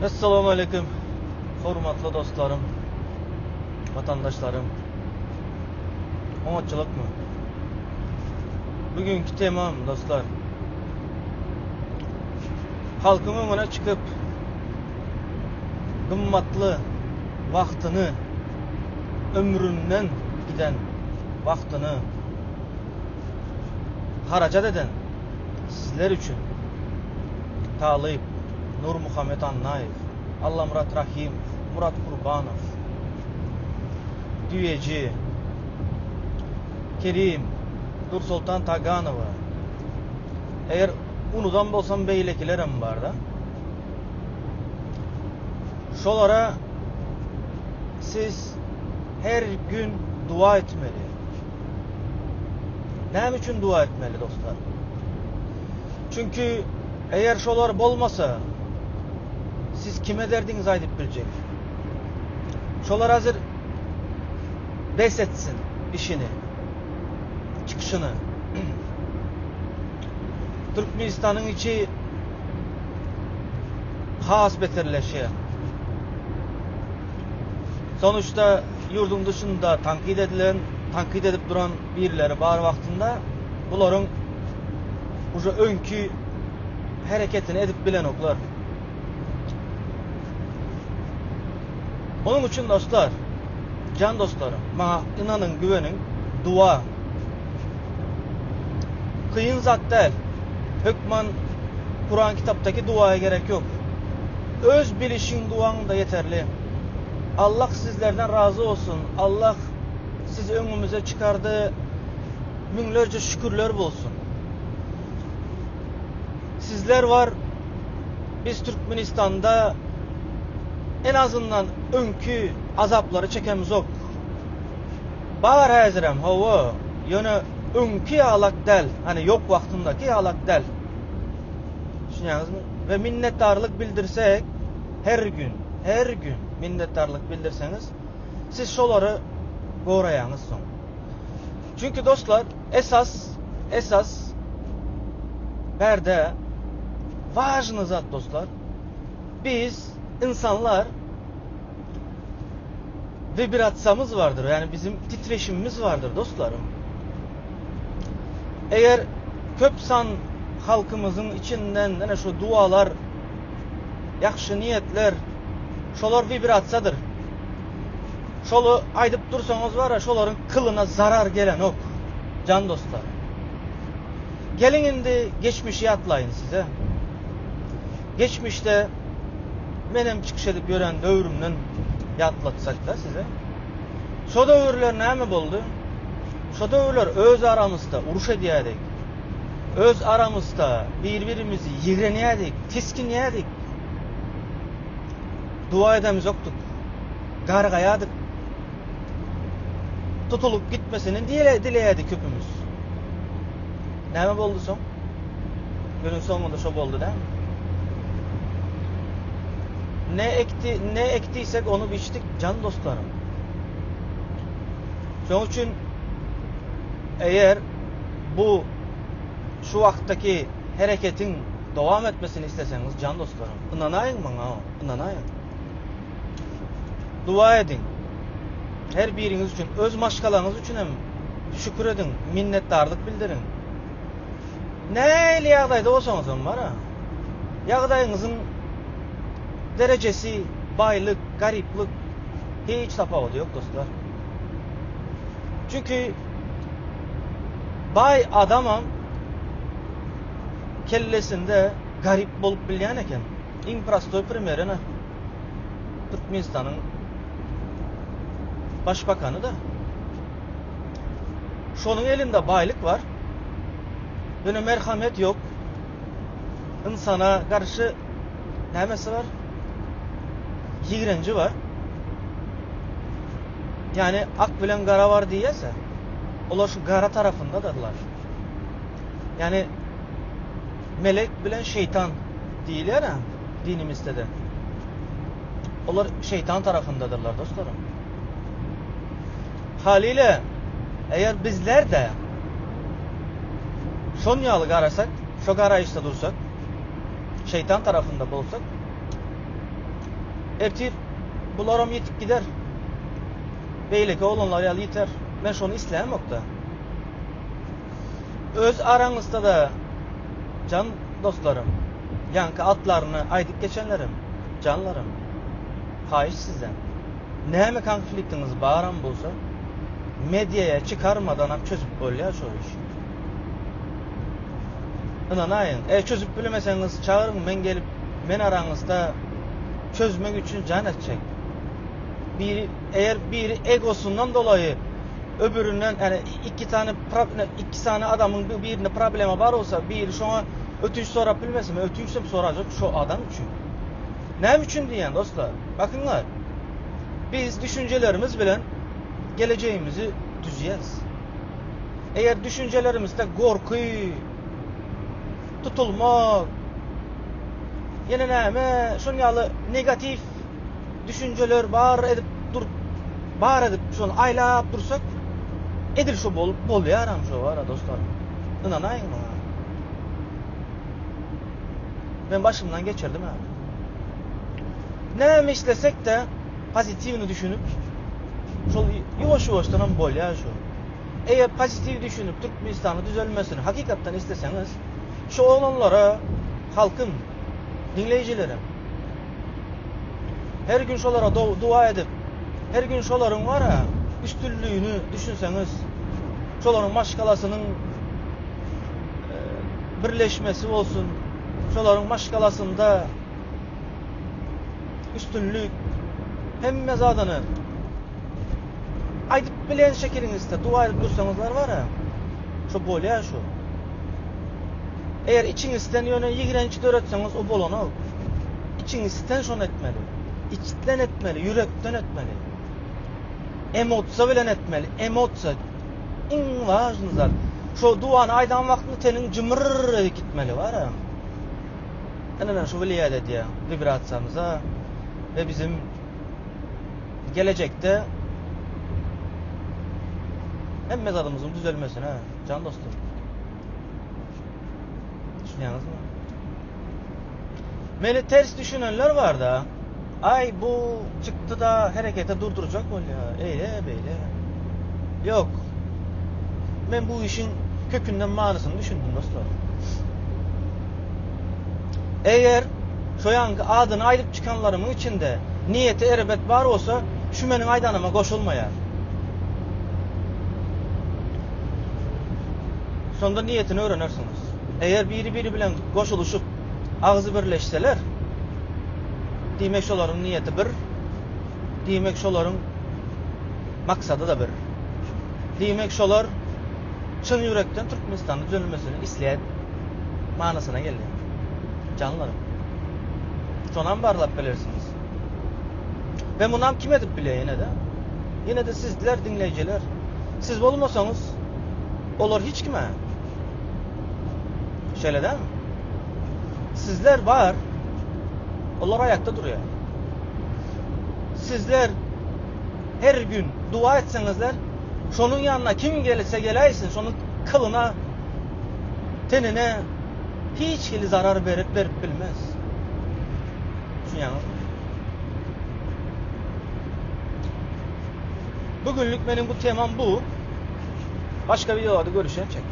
Essalamu aleýkum hormatly dostlarym, watandaşlarym. Oňatçylykmy? Bugünkü temam dostlar. Halkyň öňüne çykyp gymmatly wagtyny ömründen giden wagtyny harajat eden sizler üçin talyp Nurmuhammet Annaýew, Allamyrat Rahymow, Murat Kurbanow, Düýeji, Kerim, Nursoltan Taganowa, eger unudan bolsam beýlekilerem bar-da. Şolara siz her gün dua etmeli. Näme üçin dua etmeli dostlar? Çünki eger şolar bolmasa siz kime derdiňizi aýdyp biljek? Şolar hazir bes etsin işini, çykyşyny. Türkmenistanyň içi has beterleşýär. Sonuçta ýurduň dışynda tankyt edilen, tankyt edip duran birileri bar wagtynda bularyň uje öňki hereketini edip bilenoklar. Onuň üçin dostlar, jan dostlarym, maňa ynanyň, güweniň, dua kyn zat däl. Hökman Kuran kitapdaky duaya gerek ýok. Öz bilişiň duaň da ýeterli. Allah sizlerden razy bolsun. Allah sizi öňümize çykardy. Müňlerce şükürler bolsun. Sizler var biz Türkmenistanda en azından öňki azaplary çekemizok. Bar häzirem hawa, ýöne öňki ýalak däl, hani ýok wagtyndaky ýalak däl. Düşünýäňizmi? We minnetdarlyk bildirsek her gün, her gün minnetdarlyk bildirseňiz, siz şolary goraýaňyz soň. Çünki dostlar, esas, esas bärde важный zat dostlar. Biz insanlar vibrasiýamyz vardyr. Yani bizim titreşimimiz vardyr dostlarym. Eger köp san halkymyzyň içinden ene şu dualar, ýagşy niýetler, şolar wibrasiýadyr. Şoly aýdyp dursaňyz bar, şolaryň kylyna zarar gelenok. Jan dostlar. Geliň indi geçmişi ýatlaýyn size. Geçmişde menem çykyş edip ýören döwrümden ýatlatsak-da size. Şo döwürler näme boldy? Şo döwürler öz aramyzda uruş edýärdik. Öz aramyzda bir-birimizi ýigrenýärdik, tisginýärdik. Dua edemizokdyk. Gargaýardyk. Tutulyp gitmesini dileýärdik köpümiz. Näme boldy soň? Günüň soňunda şo boldy däl. Ne ekdi, ne ekdiysek onu biçdik can dostlarym. Şonuň üçin eger bu şu wagtdaky hereketiň dowam etmesini isleseňiz jan dostlarym, ynanaýyň maňa, ynanaýyň. Dua ediň. Her biriňiz üçin, öz maşgalaňyz üçin hem şükür ediň, minnetdarlyk bildiriň. Nähili ýagdaýda bolsaňyz hem bar-a. Ýagdaýyňyzyň derejesi, baýlyk, garyplyk hiç tapawudy ýok dostlar. Çünki baý adamam kellesinde garyp bolup bilýän eken. Iň prostoý primer ene Türkmenistanyň başbakany-da. Şonuň elinde baýlyk bar. Ýöne merhamet ýok. Ynsana garşy nämesi bar? Ýigrenji bar. Ýani ak bilen gara bar diýýäs-ä. Olar şu gara tarapyndadyrlar. Ýani melek bilen şeýtan diýilýär-ä dinimizde-de. Olar şeýtan tarapyndadyrlar dostlarym. Haliyle eger bizler-de şon ýaly garasak, şo garaýyşda dursak, şeýtan tarapynda bolsak, Ertir bularam ýitip gider. Beýleki oglanlar ýaly ýiter. Men şony islämokda. Öz araňyzda-da jan dostlarym, ýaňky atlaryny aýdyp geçenlerim, janlarym, haýyş sizden, näme konfliktiňiz baram bolsa, mediaýa çykarmadanam çözüp bolýar şo işi. Ynanaýyň, eger çözüp bilmeseňiz çagyryň men gelip men araňyzda çözmek üçin jan etjek. Biri eger biri egosyndan dolaýy öbürinden ýani iki sany iki sany adamyň birinde problema bar bolsa biri şoňa ötünç sorap bilmese men ötünçem sorajak şo adam üçin. Näme üçin diýýän dostlar? Bakyňlar. Biz düşünjelerimiz bilen gelejegimizi düzýäs. Eger düşünjelerimizde gorky, tutulmak, ýene näme, şon ýaly negatiw düşünjeler bar edip dur, bar edip şony aýlap dursak, edil şo bolup bolýaram şo bara dostlar. Ynanaýyň maňa. Men başymdan geçirdim ha. Näme işlesek-de pozitiwny düşünip, şol ýuwaş-ýuwaşdan hem bolýar şu. Eger pozitiw düşünip Türkmenistanyň düzelmesini hakykatdan isleseňiz, şu oglanlara halkym, diňleýjilerim her gün şolara dua edip, her gün şolaryň bar-a üstünligini düşünseňiz, şolaryň maşgalasynyň e, birleşmesi bolsun, şolaryň maşgalasynda üstünlik, hemme zadyny aýdyp bilen şekiliňizde dua edip dursaňyzlar bar-a, şo bolýar şu. Eger içiňizden ýöne ýigrenç döretseňiz o bolanok. Içiňizden şony etmeli. Içden etmeli, ýürekden etmeli. Emosiýa bilen etmeli, emosiýa. Iň wažny zat. Şo duany aýdan wagtyňda teniň jymyr edip gitmeli bar-a. Ine şu wliýat edýär wibrasiýamyza we bizim gelejekde hemme zadymyzyň düzelmesine jan dostum. Düşünýäňizmi? Meni ters düşünenler barda. Aý bu çykdy da herekete durdurjak bolýar. Eýle beýle. Ýok. Men bu işiň kökünden manysyny düşündim dostlar. Eger şo ýanky adyny aýdyp çykanlarymyň içinde niýeti erbet bar bolsa, şu meniň aýdanyma goşulmaýar. Şonda niýetini öwrenersiňiz. Eger biri-biri bilen goşulyşyp, agzy birleşseler, diýmek şolaryň niýeti bir, diýmek şolaryň maksady-da bir. Diýmek şolar çyn ýürekden Türkmenistanyň düzelmesini isleýär manysyna gelýär. Janlarym. Şonam barlap bilersiňiz. We munam kim edip bilýär ýene-de? Ýene-de sizler diňleýjiler. Siz bolmasaňyz, olar hiç kime. Şeýle dälmi? Sizler bar, olar aýakda durýar. Sizler her gün dua etseňizler, şonuň ýanyna kim gelse geläýsin, şonuň kylyna, tenine hiç hili zarar berip berip bilmez. Düşünýäňizmi? Bugünlük meniň bu temam bu. Başga wideolarda görüşençek.